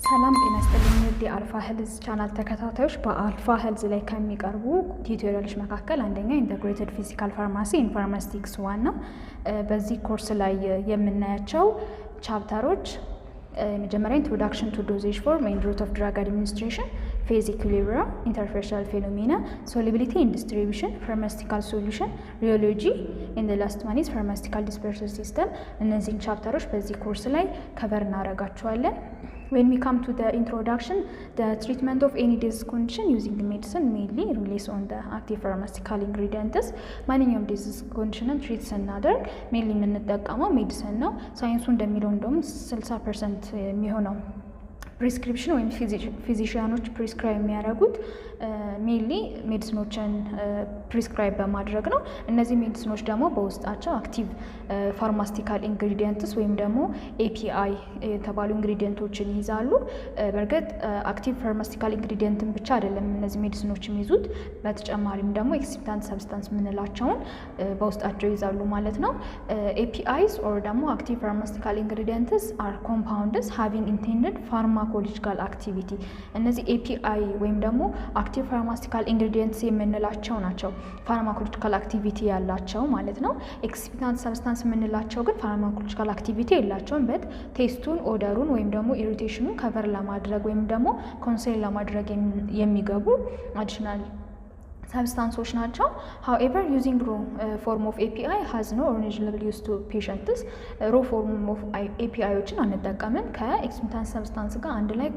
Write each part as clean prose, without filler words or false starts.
ሰላም ጤና ይስጥልኝ ውድ የ Alpha Health channel ተከታታዮች፣ በ Alpha Health ላይ ከሚቀርቡ tutorial ኦች መካከል አንደኛው integrated physical pharmacy and pharmaceutics one ነው። በዚህ ኮርስ ላይ የምናያቸው chapter ኦች የመጀመሪያ introduction to dosage form and route of drug administration፣ phase equilibria፣ interfacial phenomena፣ solubility and distribution፣ pharmaceutical solution፣ rheology and last one is pharmaceutical dispersion system። እነዚህን chapter ኦች በዚህ ኮርስ ላይ cover እናደርጋቸዋለን። When we come to the introduction, the treatment of any disease condition using medicine mainly relies on the active pharmaceutical ingredients። ማንኛውም disease condition ን treat ስናደርግ mainly የምንጠቀመው medicine ነው። ሳይንሱ እንደሚለው እንደውም 60% የሚሆነው prescription ወይም physician ኖች prescribe የሚያደርጉት mainly medicine ኖችን prescribe በማድረግ ነው። እነዚህ medicine ኖች ደግሞ በውስጣቸው active pharmaceutical ingredients ወይም ደግሞ API የተባሉ ingredient ኦችን ይይዛሉ። በእርግጥ active pharmaceutical ingredient ን ብቻ አይደለም እነዚህ medicine ኖች የሚይዙት፣ በተጨማሪም ደግሞ excipient substance የምንላቸውን በውስጣቸው ይይዛሉ ማለት ነው። APIs or ደግሞ active pharmaceutical ingredients are compounds having intended pharmacological activity። እነዚህ API ወይም ደግሞ active pharmaceutical ingredients የምንላቸው ናቸው pharmacological activity ያላቸው ማለት ነው። Excipient substance የምንላቸው ግን pharmacological activity የላቸውም። But taste ኡን፣ odor ኡን ወይም ደግሞ irritation ኑን cover ለማድረግ ወይም ደግሞ conceal ለማድረግ የሚገቡ additional substance ኦች ናቸው። However, using raw form of API has no reasonable use to patients። Raw form of API ዎችን አንጠቀምም። ከ excipient substance ጋር አንድ ላይ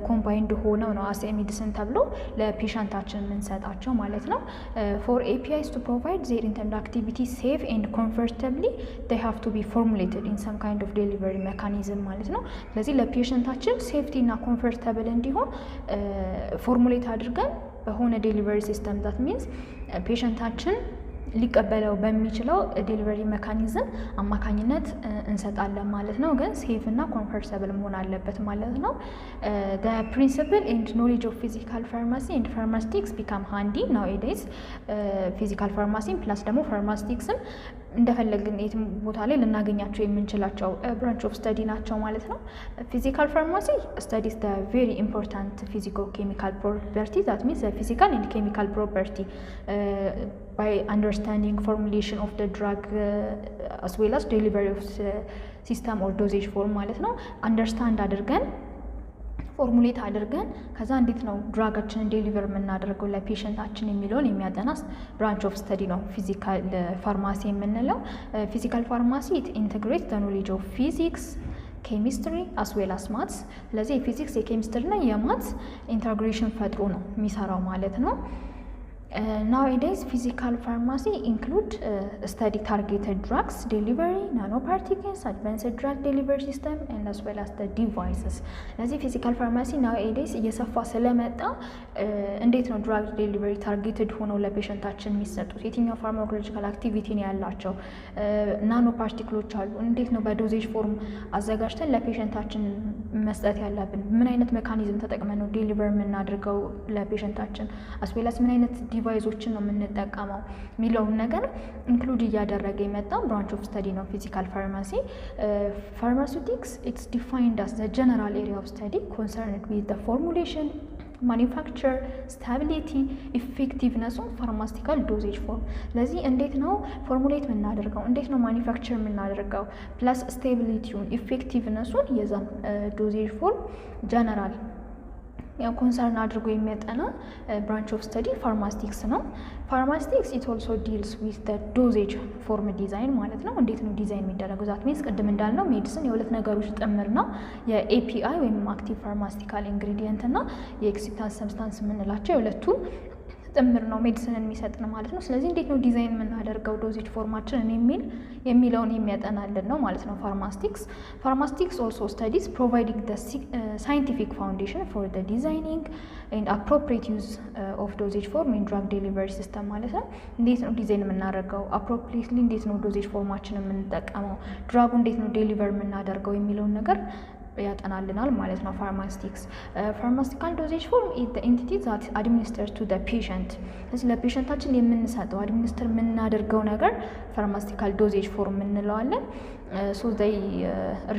combined ሆነው ነው as medicine ተብሎ ለ patient ኣችን የምንሰጣቸው ማለት ነው። For APIs to provide their intended activity safe and comfortably, they have to be formulated in some kind of delivery mechanism ማለት ነው። ስለዚህ ለ patient ኣችን safety እና comfortable እንዲሆን formulate አድርገን በሆነ delivery system, that means patient ኣችን ሊቀበለው በሚችለው delivery mechanism አማካኝነት እንሰጣለን ማለት ነው። ግን safe እና comfortable መሆን አለበት ማለት ነው። Principle and knowledge of physical pharmacy and pharmaceutics become handy nowadays። Physical pharmacy ም plus ደግሞ pharmaceutics ም እንደፈለግን የትም ቦታ ላይ ልናገኛቸው የምንችላቸው branch of study ናቸው ማለት ነው። Physical pharmacy studies the very important physico chemical property, that means physical and chemical property, by understanding formulation of the drug as well as delivery of system or dosage form ማለት ነው። Understand አድርገን፣ formulate አድርገን ከዛ እንዴት ነው drug ኣችንን deliver የምናደርገው ለ patient ኣችን የሚለውን የሚያጠና branch of study ነው physical pharmacy የምንለው። Physical pharmacy integrate the knowledge of physics, chemistry as well as maths። ስለዚህ የ physics፣ የ chemistry እና የ maths integration ፈጥሮ ነው የሚሰራው ማለት ነው። Nowadays, physical pharmacy include study targeted drugs delivery, nanoparticles, advanced drug delivery system and as well as devices። ስለዚህ physical pharmacy nowadays እየሰፋ ስለመጣ እንዴት ነው drug delivery targeted ሆነው ለ patient ኣችን የሚሰጡት፣ የትኛው pharmacological activity ነው ያላቸው፣ nanoparticle ኦች አሉ፣ እንዴት ነው በ dosage form አዘጋጅተን ለ patient ኣችን መስጠት ያለብን፣ ምን አይነት mechanism ተጠቅመን ነው deliver የምናደርገው ለ patient ኣችን፣ as well as ምን አይነት device ኦችን ነው የምንጠቀመው የሚለውን ነገር include እያደረገ የመጣ branch of study ነው physical pharmacy። Pharmaceutics, it's defined as the general area of study concerned with the formulation, manufacture, stability, effectiveness of pharmaceutical dosage form። ስለዚህ እንዴት ነው formulate የምናደርገው፣ እንዴት ነው manufacture የምናደርገው፣ plus stability ውን፣ effectiveness ኡን የዛን dosage form general concern አድርጎ የሚያጠና branch of study pharmaceutics ነው። Pharmaceutics, it also deals with dosage form design ማለት ነው። እንዴት ነው ዲዛይን የሚደረገው? That means ቅድም እንዳልነው medicine የሁለት ነገሮች ጥምር ነው። የ API ወይም active pharmaceutical ingredient እና የ excipient substance የምንላቸው የሁለቱ ጥምር ነው medicine ን የሚሰጥን ማለት ነው። ስለዚህ እንዴት ነው ዲዛይን የምናደርገው dosage form ኣችንን የሚለውን የሚያጠናልን ነው ማለት ነው pharmaceutics። Pharmaceutics also studies providing scientific foundation for the designing and appropriate use of dosage form in drug delivery system ማለት ነው። እንዴት ነው ዲዛይን የምናደርገው፣ appropriately እንዴት ነው dosage form ኣችን የምንጠቀመው፣ drug ኡ እንዴት ነው deliver የምናደርገው የሚለውን ነገር ያጠናልናል ማለት ነው። Pharmaceutics, pharmaceutical dosage form is the entity that administer to the patient። ስለዚህ ለ patient ኣችን የምንሰጠው፣ administer የምናደርገው ነገር pharmaceutical dosage form እንለዋለን። So they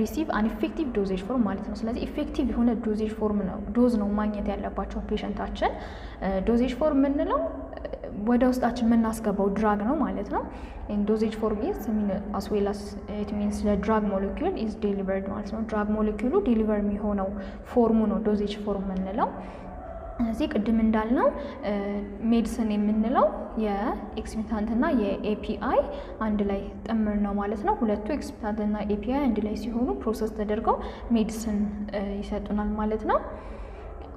receive an effective dosage form ማለት ነው። ስለዚህ effective የሆነ dosage form ነው፣ dose ነው ማግኘት ያለባቸው patient ኣችን። Dosage form የምንለው ወደ ውስጣችን የምናስገባው drug ነው ማለት ነው። Dosage form is as well as it means drug molecule is delivered ማለት ነው። Drug molecule ኡ deliver የሚሆነው form ኡ ነው dosage form የምንለው። ስለዚህ ቅድም እንዳልነው medicine የምንለው የ excipient እና የ API አንድ ላይ ጥምር ነው ማለት ነው። ሁለቱ excipient እና API አንድ ላይ ሲሆኑ process ተደርገው medicine ይሰጡናል ማለት ነው።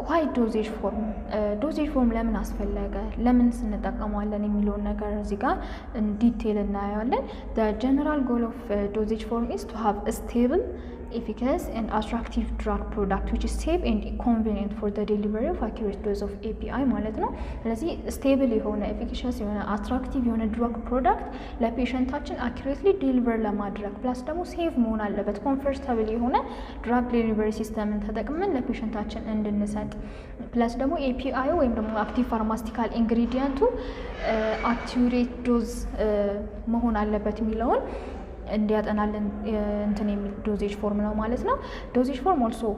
Why dosage form? Dosage form ለምን አስፈለገ፣ ለምን ስንጠቀመዋለን የሚለውን ነገር እዚህ ጋር detail እናየዋለን። General goal of dosage form is to have stable, efficacious and attractive drug product which is safe and convenient for the delivery of accurate dose of API ማለት ነው። ስለዚህ stable የሆነ፣ efficacious የሆነ፣ attractive የሆነ drug product ለ patient ኣችን accurately deliver ለማድረግ፣ plus ደግሞ safe መሆን አለበት። Comfortable የሆነ drug delivery system ን ተጠቅመን ለ patient ኣችን እንድንሰጥ፣ plus ደግሞ API ወይም ደግሞ active pharmaceutical ingredient ኡ accurate dose መሆን አለበት የሚለውን እንዲያጠናልን እንትን የሚል dosage form ነው ማለት ነው። Dosage form also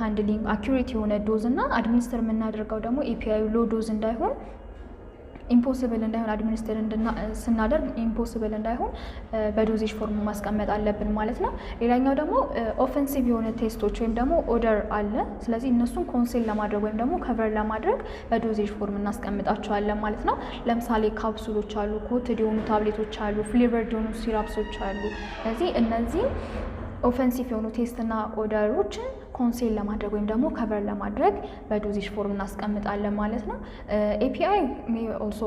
handling accurate የሆነ dose እና administer የምናደርገው ደግሞ API low dose እንዳይሆን፣ impossible እንዳይሆን፣ administer ስናደርግ impossible እንዳይሆን በ dosage form ማስቀመጥ አለብን ማለት ነው። ሌላኛው ደግሞ offensive የሆነ taste ኦች ወይም ደግሞ odor አለ። ስለዚህ እነሱን conceal ለማድረግ ወይም ደግሞ cover ለማድረግ በ dosage form እናስቀምጣቸዋለን ማለት ነው። ለምሳሌ ካፕሱሎች አሉ፣ coated የሆኑ ታብሌቶች አሉ፣ flavored የሆኑ syrups ኦች አሉ። ስለዚህ እነዚህ offensive የሆኑ taste ና odor ኦችን conceal ለማድረግ ወይም ደግሞ cover ለማድረግ በ dosage form እናስቀምጣለን ማለት ነው። API also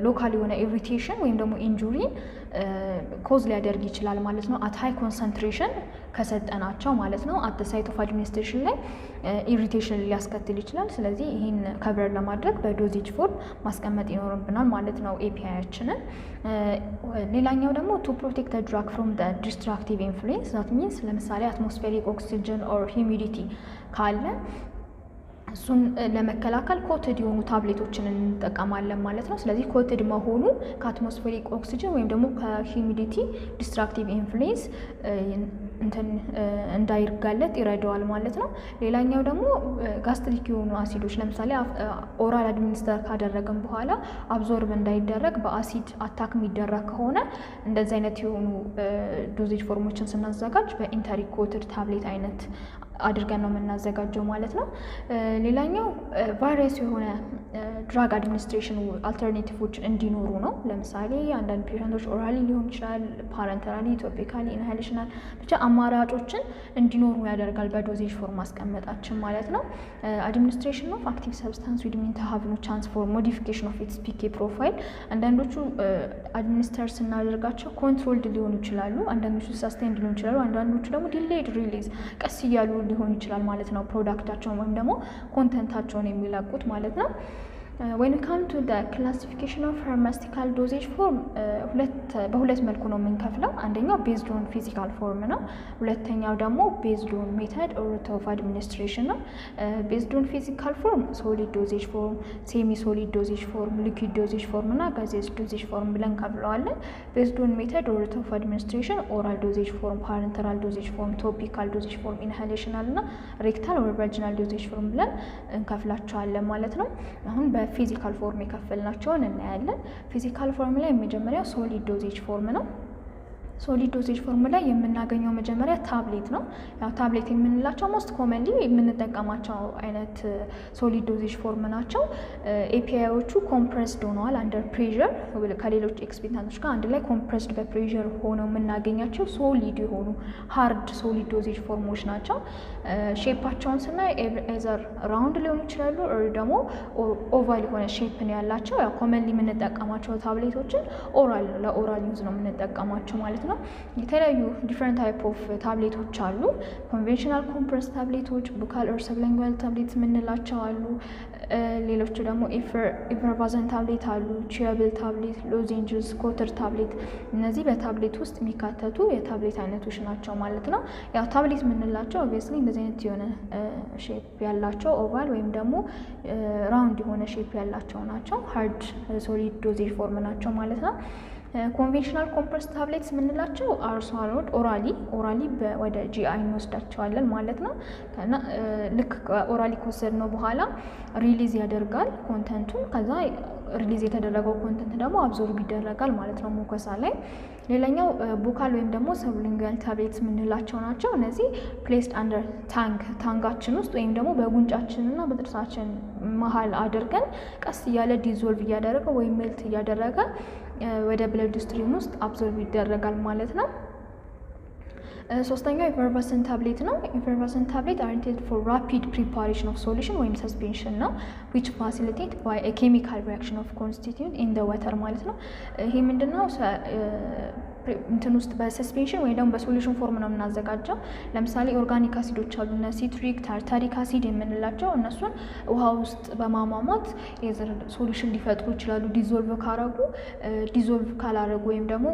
local የሆነ irritation ወይም ደግሞ injury ን cause ሊያደርግ ይችላል ማለት ነው። At high concentration ከሰጠናቸው ማለት ነው። At site of administration ላይ irritation ሊያስከትል ይችላል። ስለዚህ ይህን cover ለማድረግ በ dosage form ማስቀመጥ ይኖርብናል ማለት ነው API ያችንን። ሌላኛው ደግሞ to protect drug from destructive influence, that means ለምሳሌ atmospheric oxygen or humidity ካለ እሱን ለመከላከል coated የሆኑ ታብሌቶችን እንጠቀማለን ማለት ነው። ስለዚህ coated መሆኑ ከ atmospheric oxygen ወይም ደግሞ ከ humidity destructive influence እንትን እንዳይጋለጥ ይረዳዋል ማለት ነው። ሌላኛው ደግሞ gastric የሆኑ አሲዶች፣ ለምሳሌ oral administer ካደረግን በኋላ absorb እንዳይደረግ በ acid attack የሚደረግ ከሆነ እንደዚህ አይነት የሆኑ dosage form ኦችን ስናዘጋጅ በ enteric coated tablet አይነት አድርገን ነው የምናዘጋጀው ማለት ነው። ሌላኛው various የሆነ drug administration alternative ኦች እንዲኖሩ ነው። ለምሳሌ አንዳንድ patient ኦች orally ሊሆን ይችላል፣ parenterally፣ topically፣ inhalational፣ ብቻ አማራጮችን እንዲኖሩ ያደርጋል በ dosage form ማስቀመጣችን ማለት ነው። Administration of active substance would mean to have no chance for modification of its PK profile። አንዳንዶቹ administer ስናደርጋቸው controlled ሊሆኑ ይችላሉ፣ አንዳንዶቹ sustained ሊሆኑ ይችላሉ፣ አንዳንዶቹ ደግሞ delayed release ቀስ እያሉ ሊሆን ይችላል ማለት ነው፣ product ኣቸውን ወይም ደግሞ content ኣቸውን የሚለቁት ማለት ነው። When come to classification of pharmaceutical dosage form በሁለት መልኩ ነው የምንከፍለው። አንደኛው based on physical form ነው። ሁለተኛው ደግሞ based on method or route of administration ነው። Based on physical form solid dosage form፣ semi solid dosage form፣ liquid dosage form እና gaseous dosage form ብለን ከፍለዋለን። Based on method or route of administration oral dosage form፣ parenteral dosage form፣ topical dosage form፣ inhalational እና rectal or vaginal dosage form ብለን እንከፍላቸዋለን ማለት ነው። አሁን በ physical form የከፈልናቸውን እናያለን። Physical form ላይ የመጀመሪያው solid dosage form ነው። Solid dosage form ላይ የምናገኘው መጀመሪያ ታብሌት ነው። ያው ታብሌት የምንላቸው most commonly የምንጠቀማቸው አይነት solid dosage form ናቸው። API ዎቹ compressed ሆነዋል under pressure፣ ከሌሎች excipient ኦች ጋር አንድ ላይ compressed በ pressure ሆነው የምናገኛቸው solid የሆኑ hard solid dosage form ኦች ናቸው። Shape ኣቸውን ስናይ either round ሊሆኑ ይችላሉ or ደግሞ oval የሆነ shape ነው ያላቸው። ያው commonly የምንጠቀማቸው tablet ኦችን oral ነው፣ ለ oral use ነው የምንጠቀማቸው ማለት ነው። ነው። የተለያዩ different type of tablet ኦች አሉ። Conventional compress tablet ኦች፣ buccal or sublingual tablet የምንላቸው አሉ። ሌሎቹ ደግሞ effervescent tablet አሉ፣ chewable tablet፣ lozenges፣ coated tablet። እነዚህ በታብሌት ውስጥ የሚካተቱ የታብሌት አይነቶች ናቸው ማለት ነው። ያው ታብሌት የምንላቸው obviously እንደዚህ አይነት የሆነ shape ያላቸው፣ oval ወይም ደግሞ round የሆነ shape ያላቸው ናቸው። Hard solid dosage form ናቸው ማለት ነው። Conventional compress tablets የምንላቸው are swallowed orally ወደ GI እንወስዳቸዋለን ማለት ነው። እና ልክ orally ከወሰድነው በኋላ release ያደርጋል content ኡን። ከዛ release የተደረገው content ደግሞ absorb ይደረጋል ማለት ነው mucosa ላይ። ሌላኛው buccal ወይም ደግሞ sublingual tablets የምንላቸው ናቸው። እነዚህ placed under tongue፣ tongue ኣችን ውስጥ ወይም ደግሞ በጉንጫችንና በጥርሳችን መሀል አድርገን ቀስ እያለ dissolve እያደረገ ወይም melt እያደረገ ወደ blood stream ውስጥ absorb ይደረጋል ማለት ነው። ሶስተኛው effervescent tablet ነው። Effervescent tablet are intended for rapid preparation of solution ወይም suspension ነው፣ which facilitate by chemical reaction of constituent in the water ማለት ነው። ይሄ ምንድነው? እንትን ውስጥ በ suspension ወይም ደግሞ በ solution form ነው የምናዘጋጀው። ለምሳሌ organic acid ኦች አሉ፣ እነ citric፣ tartaric acid የምንላቸው። እነሱን ውሃ ውስጥ በማሟሟት solution ሊፈጥሩ ይችላሉ። Dissolve ካረጉ፣ dissolve ካላረጉ ወይም ደግሞ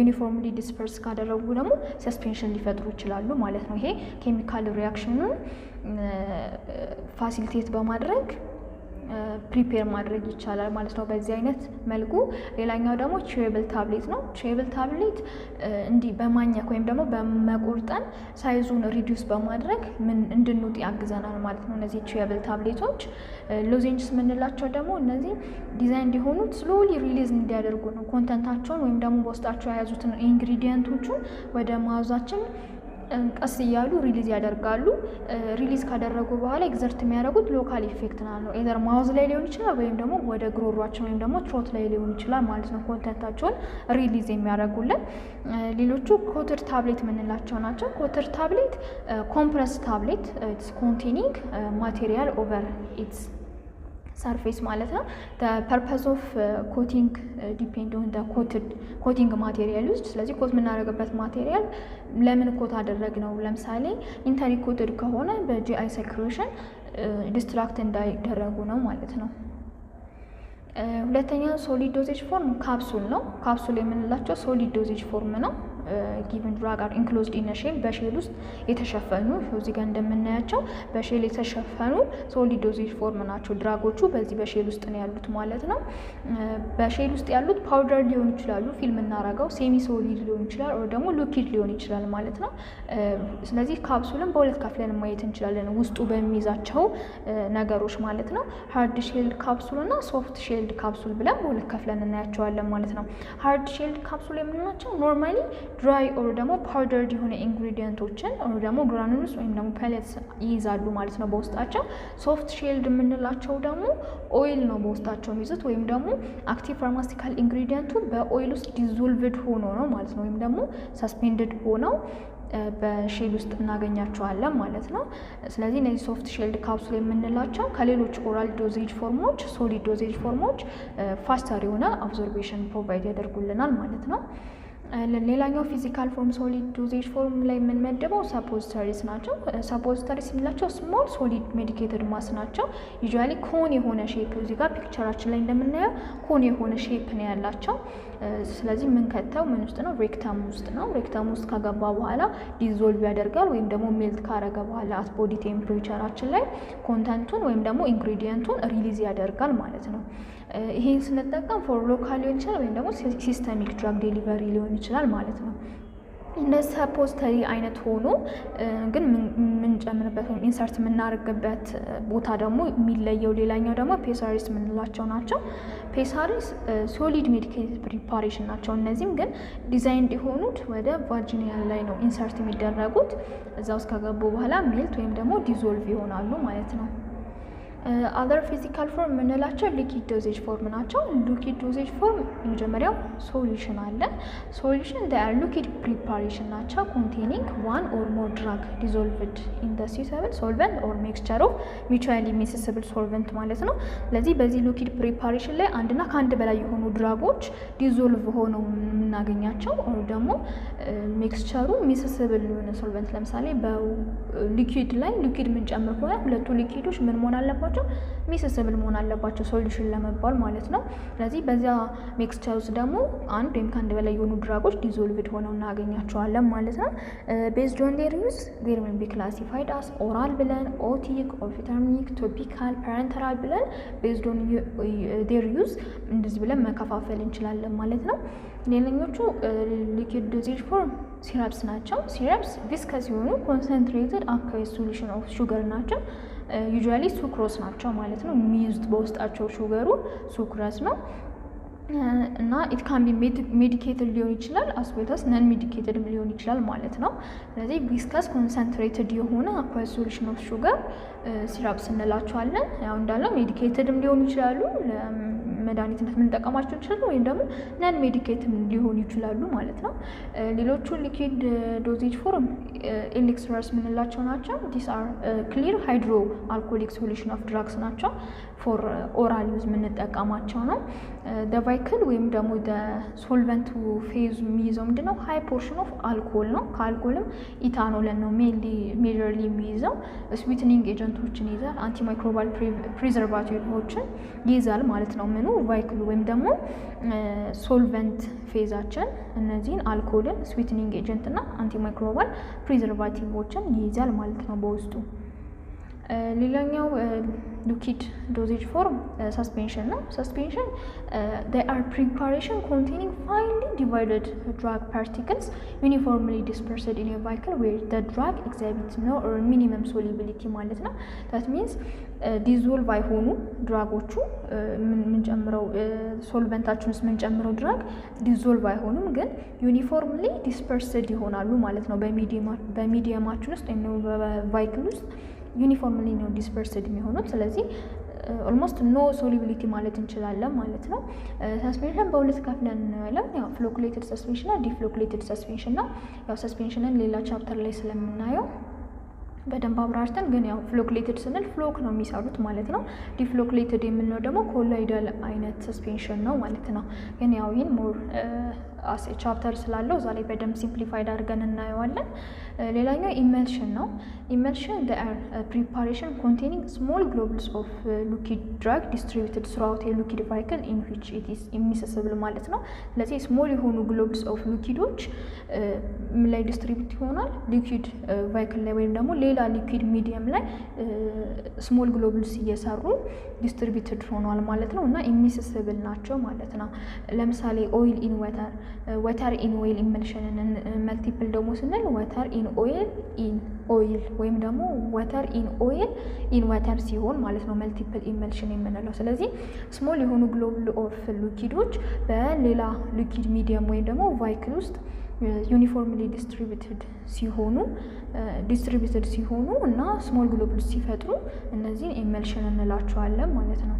uniformly disperse ካደረጉ ደግሞ suspension ሊፈጥሩ ይችላሉ ማለት ነው። ይሄ chemical reaction ኑን facilitate በማድረግ prepare ማድረግ ይቻላል ማለት ነው በዚህ አይነት መልኩ። ሌላኛው ደግሞ chewable tablet ነው። Chewable tablet እንዲህ በማኘክ ወይም ደግሞ በመቆርጠም size ኡን reduce በማድረግ ምን እንድንውጥ ያግዘናል ማለት ነው። እነዚህ chewable tablet ኦች። Lozenges የምንላቸው ደግሞ እነዚህ ዲዛይን እንዲሆኑት slowly release እንዲያደርጉ ነው። Content ኣቸውን ወይም ደግሞ በውስጣቸው የያዙትን ingredient ኦቹን ወደ mouth ኣችን ቀስ እያሉ release ያደርጋሉ። Release ካደረጉ በኋላ exert የሚያደርጉት local effect ነው። Either mouth ላይ ሊሆን ይችላል ወይም ደግሞ ወደ ጉሮሯችን ወይም ደግሞ throat ላይ ሊሆን ይችላል ማለት ነው content ኣቸውን release የሚያደርጉልን። ሌሎቹ coated tablet የምንላቸው ናቸው። Coated tablet compress tablet containing material over its surface ማለት ነው። Purpose of coating depend on coating material ውስጥ። ስለዚህ ኮት የምናደርግበት material ለምን ኮት አደረግነው? ለምሳሌ enteric coated ከሆነ በ GI secretion destruct እንዳይደረጉ ነው ማለት ነው። ሁለተኛ solid dosage form capsule ነው። ካፕሱል የምንላቸው solid dosage form ነው። Given drug are enclosed in shell፣ በ shell ውስጥ የተሸፈኑ፣ እዚህ ጋር እንደምናያቸው በ shell የተሸፈኑ solid dosage form ናቸው። Drug ኦቹ በዚህ በ shell ውስጥ ነው ያሉት ማለት ነው። በ shell ውስጥ ያሉት powder ሊሆኑ ይችላሉ፣ ፊልም የምናረገው semi solid ሊሆን ይችላል፣ ወይ ደግሞ liquid ሊሆን ይችላል ማለት ነው። ስለዚህ ካፕሱልን በሁለት ከፍለን ማየት እንችላለን፣ ውስጡ በሚይዛቸው ነገሮች ማለት ነው። Hard shelled capsule እና soft shelled capsule ብለን በሁለት ከፍለን እናያቸዋለን ማለት ነው። Hard shelled capsule የምንላቸው normally dry or ደግሞ powdered የሆነ ingredient ኦችን or ደግሞ granules ወይም ደግሞ pellets ይይዛሉ ማለት ነው በውስጣቸው። Soft shelled የምንላቸው ደግሞ oil ነው በውስጣቸው የሚይዙት ወይም ደግሞ active pharmaceutical ingredient ኡ በ oil ውስጥ dissolved ሆኖ ነው ማለት ነው ወይም ደግሞ suspended ሆነው በ shell ውስጥ እናገኛቸዋለን ማለት ነው። ስለዚህ እነዚህ soft shelled capsule የምንላቸው ከሌሎች oral dosage form ኦች፣ solid dosage form ኦች faster የሆነ absorption provide ያደርጉልናል ማለት ነው። ሌላኛው physical form solid dosage form ላይ የምንመድበው suppositories ናቸው። Suppositories የምንላቸው small solid medicated mass ናቸው። Usually cone የሆነ shape፣ እዚህ ጋር picture ኣችን ላይ እንደምናየው cone የሆነ shape ነው ያላቸው። ስለዚህ የምንከተው ምን ውስጥ ነው? Rectum ውስጥ ነው። Rectum ውስጥ ከገባ በኋላ dissolve ያደርጋል ወይም ደግሞ melt ካረገ በኋላ at body temperature ኣችን ላይ content ኡን ወይም ደግሞ ingredient ኡን release ያደርጋል ማለት ነው። ይሄን ስንጠቀም for local ሊሆን ይችላል ወይም ደግሞ systemic drug delivery ሊሆን ይችላል ማለት ነው። እንደ suppository አይነት ሆኖ ግን የምንጨምርበት ወይም insert የምናደርግበት ቦታ ደግሞ የሚለየው ሌላኛው ደግሞ pessaries የምንላቸው ናቸው። Pessaries solid medicated preparation ናቸው። እነዚህም ግን ዲዛይን የሆኑት ወደ vaginal ላይ ነው insert የሚደረጉት። እዛ ውስጥ ከገቡ በኋላ melt ወይም ደግሞ dissolve ይሆናሉ ማለት ነው። Other physical form የምንላቸው liquid dosage form ናቸው። Liquid dosage form የመጀመሪያው solution አለ። Solution are liquid preparation ናቸው containing one or more drug dissolved in the suitable solvent or mixture of mutually miscible solvent ማለት ነው። ስለዚህ በዚህ liquid preparation ላይ አንድና ከአንድ በላይ የሆኑ drug ኦች dissolve ሆነው የምናገኛቸው or ደግሞ mixture ሩ miscible የሆነ solvent፣ ለምሳሌ በ liquid ላይ liquid የምንጨምር ከሆነ ሁለቱ liquid ኦች ምን መሆን አለባቸው? Miscible መሆን አለባቸው solution ለመባል ማለት ነው። ስለዚህ በዚያ mixture ውስጥ ደግሞ አንድ ወይም ከአንድ በላይ የሆኑ drug ኦች dissolved ሆነው እናገኛቸዋለን ማለት ነው። Based on their use, they will be classified as oral ብለን፣ otic፣ ophthalmic፣ topical፣ parenteral ብለን based on their use እንደዚህ ብለን መከፋፈል እንችላለን ማለት ነው። ሌላኞቹ liquid dosage form syrups ናቸው። Syrups viscous የሆኑ concentrated aqueous solution of sugar ናቸው። Usually sucrose ናቸው ማለት ነው። የሚይዙት በውስጣቸው sugar ሩ sucrose ነው እና it can be medicated ሊሆን ይችላል as well as non medicated ሊሆን ይችላል ማለት ነው። ስለዚህ viscous concentrated የሆነ aqueous solution of sugar syrups እንላቸዋለን። ያው እንዳለው medicated ም ሊሆኑ ይችላሉ፣ ለመድኃኒትነት የምንጠቀማቸው ይችላሉ፣ ወይም ደግሞ non medicated ሊሆኑ ይችላሉ ማለት ነው። ሌሎቹ liquid dosage form elixirs የምንላቸው ናቸው። These are clear hydro alcoholic solution of drugs ናቸው። For oral use የምንጠቀማቸው ነው። Vehicle ወይም ደግሞ solvent ኡ phase የሚይዘው ምንድነው? High portion of alcohol ነው። ከ alcohol ም ethanol ን ነው mainly majorly የሚይዘው። Sweetening agent ኦችን ይይዛል። Antimicrobial preservative ኦችን ይይዛል ማለት ነው። ምኑ vehicle ኡ ወይም ደግሞ solvent phase ኣችን እነዚህን alcohol ን፣ sweetening agent እና antimicrobial preservative ኦችን ይይዛል ማለት ነው በውስጡ። ሌላኛው liquid dosage form suspension ነው። Suspension, they are preparation containing finely divided drug particles uniformly dispersed in a vehicle where the drug exhibits no or minimum solubility ማለት ነው። That means dissolve አይሆኑ drug ኦቹ፣ የምንጨምረው solvent ኣችን ውስጥ የምንጨምረው drug dissolve አይሆኑም፣ ግን uniformly dispersed ይሆናሉ ማለት ነው። በ medium ኣችን ውስጥ ወይም በ vehicle ውስጥ uniformly ነው dispersed የሚሆኑት። ስለዚህ almost no solubility ማለት እንችላለን ማለት ነው። Suspension በሁለት ከፍለን እናያለን። ያው flocculated suspension እና deflocculated suspension ነው። ያው suspension ን ሌላ chapter ላይ ስለምናየው በደንብ አብራርተን፣ ግን ያው flocculated ስንል floc ነው የሚሰሩት ማለት ነው። Deflocculated የምንለው ደግሞ colloidal አይነት suspension ነው ማለት ነው። ግን ያው ይህን more chapter ስላለው እዛ ላይ በደንብ simplified አድርገን እናየዋለን። ሌላኛው emulsion ነው። Emulsion preparation containing small globules of liquid drug distributed throughout የ liquid vehicle in which it is immiscible ማለት ነው። ስለዚህ small የሆኑ globules of liquid ኦች ምን ላይ distribute ይሆናል? Liquid vehicle ላይ ወይም ደግሞ ሌላ liquid medium ላይ small globules እየሰሩ distributed ሆኗል ማለት ነው እና immiscible ናቸው ማለት ነው። ለምሳሌ oil in water፣ water in oil emulsion ን multiple ደግሞ ስንል water in oil in oil ወይም ደግሞ water in oil in water ሲሆን ማለት ነው multiple emulsion የምንለው። ስለዚህ small የሆኑ globule of liquid ኦች በሌላ liquid medium ወይም ደግሞ vehicle ውስጥ uniformly distributed ሲሆኑ እና small globule ሲፈጥሩ እነዚህን emulsion እንላቸዋለን ማለት ነው።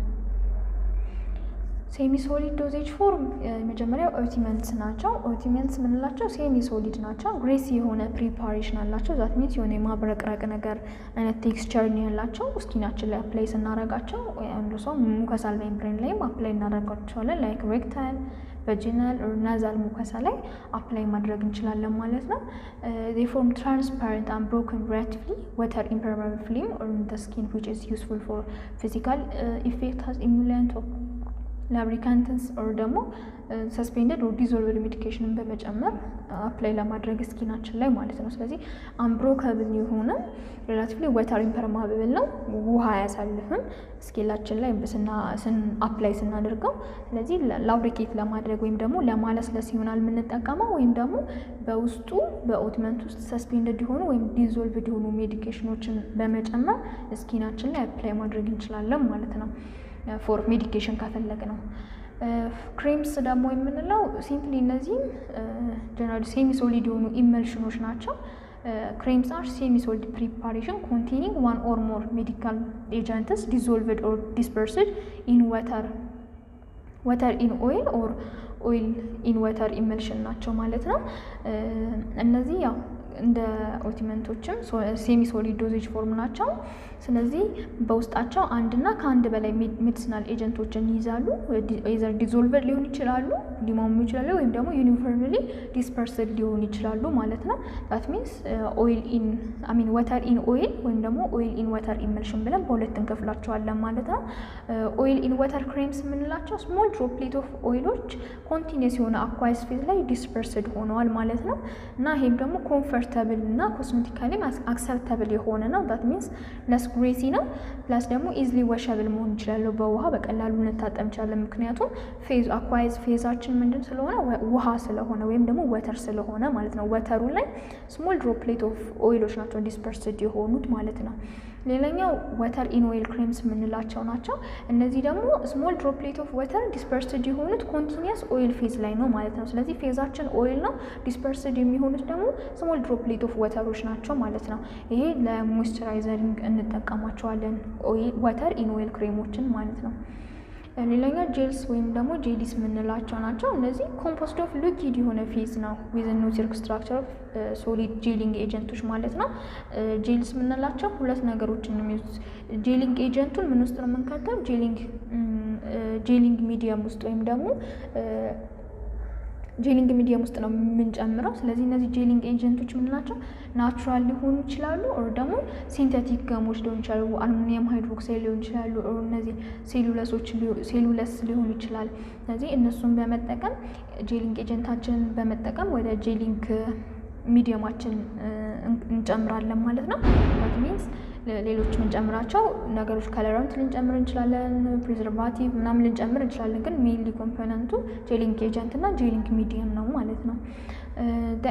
Semi solid dosage form የመጀመሪያው ointments ናቸው። Ointments የምንላቸው semi solid ናቸው። Greasy የሆነ preparation አላቸው። That means የሆነ የማብረቅረቅ ነገር አይነት texture ነው ያላቸው። Skin ኣችን ላይ apply ስናረጋቸው አንዱ ሰው mucosal membrane ላይም apply እናደርጋቸዋለን። Like rectal፣ vaginal፣ nasal mucosa ላይ apply ማድረግ እንችላለን ማለት ነው። Form transparent, unbroken, relatively water impermeable film on the skin, which is useful for physical effect as emollient, lubricants or ደግሞ suspended or dissolved medication ን በመጨመር apply ለማድረግ skin ኣችን ላይ ማለት ነው። ስለዚህ unbreakable የሆነ relatively water impermeable ነው፣ ውሃ አያሳልፍም skin ኣችን ላይ apply ስናደርገው። ስለዚህ lubricate ለማድረግ ወይም ደግሞ ለማለስለስ ይሆናል የምንጠቀመው፣ ወይም ደግሞ በውስጡ በ ointment ውስጥ suspended የሆኑ ወይም dissolved የሆኑ medication ኦችን በመጨመር skin ኣችን ላይ apply ማድረግ እንችላለን ማለት ነው። For medication ከፈለግ ነው። Creams ደግሞ የምንለው simply እነዚህም generally semi solid የሆኑ emulsion ኦች ናቸው። Creams are semi solid preparation containing one or more medical agents dissolved or dispersed in water, water in oil or oil in water emulsion ናቸው ማለት ነው። እነዚህ ያው እንደ ointment ኦችም semi solid dosage form ናቸው። ስለዚህ በውስጣቸው አንድና ከአንድ በላይ medicinal agent ኦችን ይይዛሉ። Either dissolved ሊሆን ይችላሉ፣ ሊሟሙ ይችላሉ፣ ወይም ደግሞ uniformly dispersed ሊሆኑ ይችላሉ ማለት ነው። That means oil in, I mean, water in oil ወይም ደግሞ oil in water emulsion ብለን በሁለት እንከፍላቸዋለን ማለት ነው። Oil in water creams የምንላቸው small droplet of oil ኦች continuous የሆነ aqueous phase ላይ dispersed ሆነዋል ማለት ነው። እና ይሄም ደግሞ comfortable እና cosmetically acceptable የሆነ ነው። That means less greasy ነው። Plus ደግሞ easily washable መሆን ይችላሉ። በውሃ በቀላሉ ልንታጠብ እንችላለን። ምክንያቱም phase aqueous phase ኣችን ምንድን ስለሆነ፣ ውሃ ስለሆነ ወይም ደግሞ water ስለሆነ ማለት ነው። Water ኡ ላይ small droplet of oil ኦች ናቸው dispersed የሆኑት ማለት ነው። ሌላኛው water in oil creams የምንላቸው ናቸው። እነዚህ ደግሞ small droplet of water dispersed የሆኑት continuous oil phase ላይ ነው ማለት ነው። ስለዚህ phase ኣችን oil ነው፣ dispersed የሚሆኑት ደግሞ small droplet of water ኦች ናቸው ማለት ነው። ይሄ ለ moisturizing እንጠቀማቸዋለን water in oil cream ኦችን ማለት ነው። ሌላኛው gels ወይም ደግሞ jellies የምንላቸው ናቸው። እነዚህ composed of liquid የሆነ phase ነው with network structure of solid gelling agent ኦች ማለት ነው። Gels የምንላቸው ሁለት ነገሮችን ነው የሚይዙት። Gelling agent ኡን ምን ውስጥ ነው የምንከተው? Gelling medium ውስጥ ወይም ደግሞ gelling medium ውስጥ ነው የምንጨምረው። ስለዚህ እነዚህ gelling agent ኦች የምንላቸው natural ሊሆኑ ይችላሉ፣ or ደግሞ synthetic gum ኦች ሊሆኑ ይችላሉ፣ aluminium hydroxide ሊሆን ይችላሉ፣ or እነዚህ cellulose ኦች cellulose ሊሆኑ ይችላል። ስለዚህ እነሱን በመጠቀም፣ gelling agent ኣችንን በመጠቀም ወደ gelling medium ኣችን እንጨምራለን ማለት ነው። That means ሌሎች የምንጨምራቸው ነገሮች colorant ልንጨምር እንችላለን፣ preservative ምናምን ልንጨምር እንችላለን። ግን mainly component ኡ gelling agent እና gelling medium ነው ማለት ነው።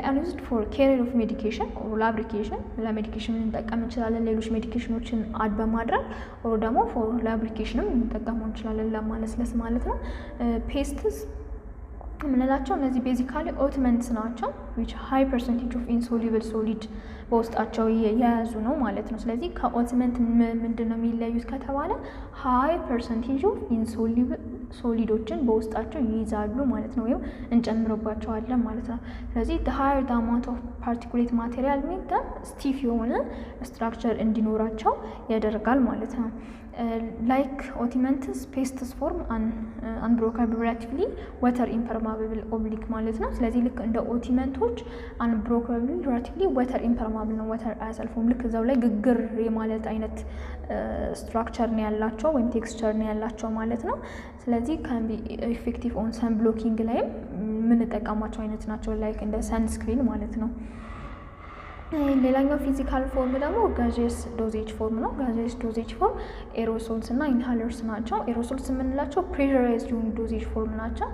Are used for carrier of medication or lubrication። ለ medication ልንጠቀም እንችላለን። ሌሎች medication ኦችን add በማድረግ or ደግሞ for lubrication ም ልንጠቀመው እንችላለን ለማለስለስ ማለት ነው። Pastes የምንላቸው እነዚህ basically ointments ናቸው which high percentage of insoluble solid በውስጣቸው የያዙ ነው ማለት ነው። ስለዚህ ከ ointment ምንድን ነው የሚለዩት ከተባለ high percentage of insoluble solid ኦችን በውስጣቸው ይይዛሉ ማለት ነው፣ ወይም እንጨምርባቸዋለን ማለት ነው። ስለዚህ higher the amount of particulate material make stiff የሆነ structure እንዲኖራቸው ያደርጋል ማለት ነው። Like ointments, pastes form unbreakable, relatively water impermeable oblique ማለት ነው። ስለዚህ ልክ እንደ ointment ኦች unbreakable, relatively water impermeable ነው፣ water አያሳልፉም። ልክ እዛው ላይ ግግር የማለት አይነት structure ነው ያላቸው ወይም texture ነው ያላቸው ማለት ነው። ስለዚህ can be effective on sun blocking ላይም የምንጠቀማቸው አይነት ናቸው፣ like እንደ sunscreen ማለት ነው። ሌላኛው physical form ደግሞ gaseous dosage form ነው። Gaseous dosage form aerosols እና inhalers ናቸው። Aerosols የምንላቸው pressurized የሆኑ dosage form ናቸው።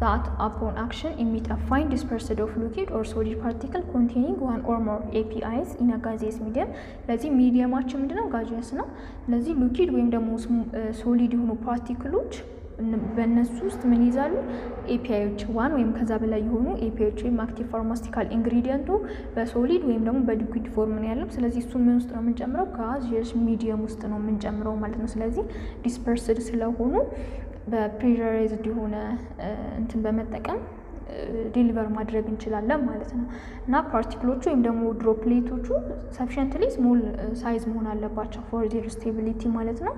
That upon action emit a fine dispersed of liquid or solid particle containing one or more APIs in a gaseous medium። ስለዚህ medium ኣችን ምንድነው? Gaseous ነው። ስለዚህ liquid ወይም ደግሞ solid የሆኑ particle ኦች በእነሱ ውስጥ ምን ይይዛሉ? API ዎች፣ one ወይም ከዛ በላይ የሆኑ API ዎች ወይም active pharmaceutical ingredient ኡ በ solid ወይም ደግሞ በ liquid form ነው ያለው። ስለዚህ እሱን ምን ውስጥ ነው የምንጨምረው? Gaseous medium ውስጥ ነው የምንጨምረው ማለት ነው። ስለዚህ dispersed ስለሆኑ በ pressurized የሆነ እንትን በመጠቀም deliver ማድረግ እንችላለን ማለት ነው። እና particle ኦቹ ወይም ደግሞ droplet ኦቹ sufficiently small size መሆን አለባቸው for their stability ማለት ነው።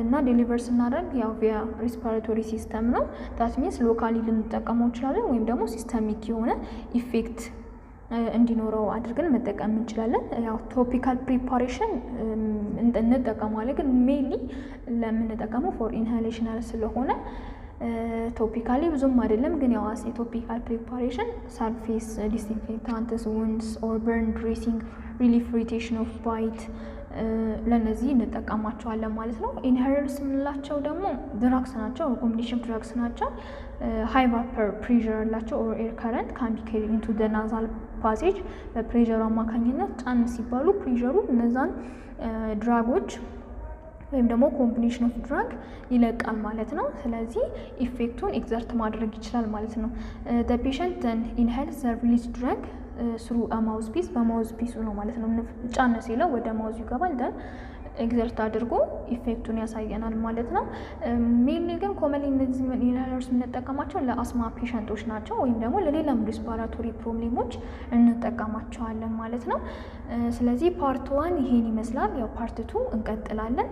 እና deliver ስናደርግ ያው via respiratory system ነው። That means locally ልንጠቀመው እንችላለን ወይም ደግሞ systemic የሆነ effect እንዲኖረው አድርገን መጠቀም እንችላለን። ያው topical preparation እንጠቀመዋለን፣ ግን mainly ለምንጠቀመው for inhalational ስለሆነ topically ብዙም አይደለም። ግን ያው as የ topical preparation surface disinfectants, wounds or burn dressing, relief irritation of bite ለእነዚህ እንጠቀማቸዋለን ማለት ነው። Inhalers የምንላቸው ደግሞ drugs ናቸው፣ combination drugs ናቸው። High vapor pressure አላቸው or air current can be carried into the nasal passage። በ pressure ኡ አማካኝነት ጫን ሲባሉ pressure ኡ እነዛን drug ኦች ወይም ደግሞ combination of drug ይለቃል ማለት ነው። ስለዚህ effect ኡን exert ማድረግ ይችላል ማለት ነው። The patient then inhale the release drug. through mouthpiece፣ በ mouthpiece ኡ ነው ማለት ነው። ጫን ሲለው ወደ mouth ይገባል፣ then exert አድርጎ effect ኡን ያሳየናል ማለት ነው። Mainly ግን commonly እነዚህ inhalers የምንጠቀማቸው ለ asthma patient ኦች ናቸው፣ ወይም ደግሞ ለሌላም respiratory problem ኦች እንጠቀማቸዋለን ማለት ነው። ስለዚህ part one ይሄን ይመስላል። ያው part two እንቀጥላለን።